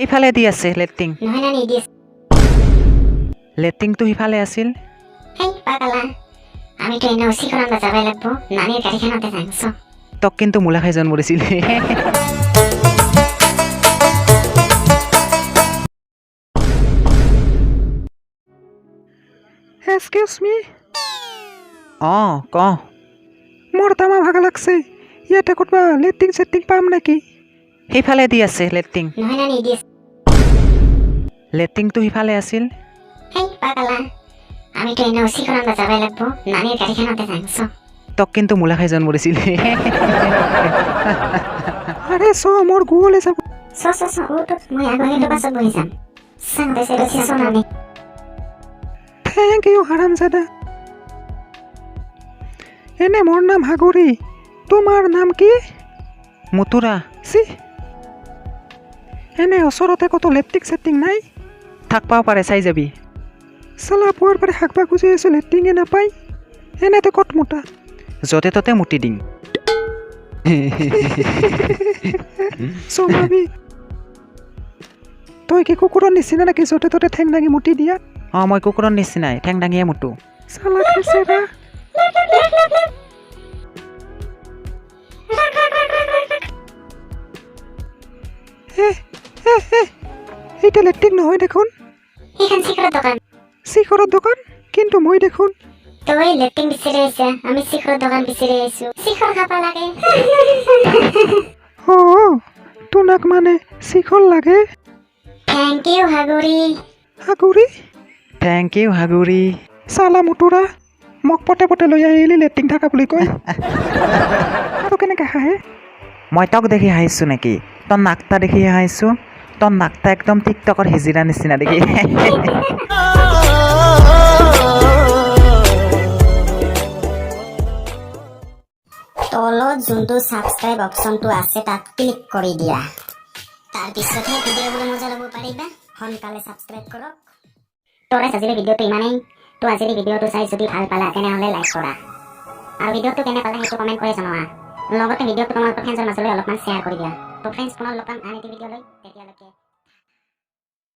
সিফালে দি আছে লেট্ৰিন। নহয় নানি, দি আছে। লেট্ৰিনটো সিফালে আছিল। হেই পাগলা, আমিতো এনেও শিখৰ যাবাই লাগব, নানিৰ গাড়ীখনতে যাং চ। তক কিন্তু মূলা খাই জন্ম দিছিল। এক্সকিউজ মি। অঁ, ক। মোৰ তামা ভাগা লাগছে, ইয়াতে ক'তবা লেট্ৰিন চেট্ৰিন পাম নেকি? সিফালে দি আছে লেট্ৰিন। নহয় নানি, দি আছে। লেট্ৰিনটো সিফালে আছিল। হেই পাগলা, আমিতো এনেও শিখৰ যাবাই লাগব, নানিৰ গাড়ীখনতে যাং চ। তক কিন্তু মূলা খাই জন্ম দিছিল। আৰে চ, মোৰ গুৱলে যাব। চ চ চ, উঠ উঠ, মই আগে কিন্তু পাছত বহি যাম। চাং বেছি চ নানি। Thank U হাৰামজাদা। এনে মোৰ নাম হাগুৰি, তোমাৰ নাম কি? মুতুৰা। চি, এনে ওচৰতে ক'তো লেট্ৰিন চেট্ৰিন নাই? থাকবাও পাৰে, চাই যাবি। চালা পুৱাৰ পাৰে শাকবা খুজি আছোঁ, লেট্ৰিনে নাপায়। এনেতে ক'ত মোটা? য'তে ত'তে মুতি দিম। চমাবি, তই কি কুকুৰৰ নিচিনা নেকি, য'তে ত'তে ঠেং দাঙি মুতি দিয়া? অঁ, মই কুকুৰৰ নিচিনাই, ঠেং দাঙিয়ে মুতো। চালা খেচেৰা। এ এ এ, এইটা লেট্ৰিন নহয় দেখোন। সেইখন শিখৰৰ দোকান। শিখৰৰ দোকান? কিন্তু মই দেখোন তই লেট্ৰিন বিচাৰি আহিছা, আমি শিখৰৰ দোকান বিচাৰি আহিছো, শিখৰ খাব লাগে। অঁ, তোমাক মানে শিখৰ লাগে? Thank U হাগুৰি। হাগুৰি। Thank U হাগুৰি। চালা মুতুৰা, মোক পটে পটে লৈ আহিলি লেট্ৰিন থাকা বুলি কয়, আৰু কেনেকৈ হাঁহে? মই তক দেখি হাঁহিছোঁ নেকি? তই নাকটা দেখি হাঁহিছোঁ। তই নাকটা একদম টিকটকৰ হিজিৰা নিচিনা দেখি। তলত যোনটো ছাবস্ক্ৰাইব অপশ্যনটো আছে, তাত ক্লিক কৰি দিয়া। তাৰপিছতহে ভিডিঅ'বোৰ মজা ল'ব পাৰিবা। সোনকালে ছাবস্ক্ৰাইব কৰক। তো গাইছ, আজিৰ ভিডিঅ'টো ইমানেই। তো আজিৰ ভিডিঅ'টো চাই যদি ভাল পালা, তেনেহ'লে লাইক কৰা আৰু ভিডিঅ'টো কেনে পালা সেইটো কমেণ্ট কৰি জনোৱা। লগতে ভিডিঅ'টো তোমালোকৰ ফ্ৰেণ্ডছৰ মাজলৈ অলপমান শ্বেয়াৰ কৰি দিয়া। তো ফ্ৰেণ্ডছ, পুনৰ লগ পাম আন এটি ভিডিঅ'লৈ।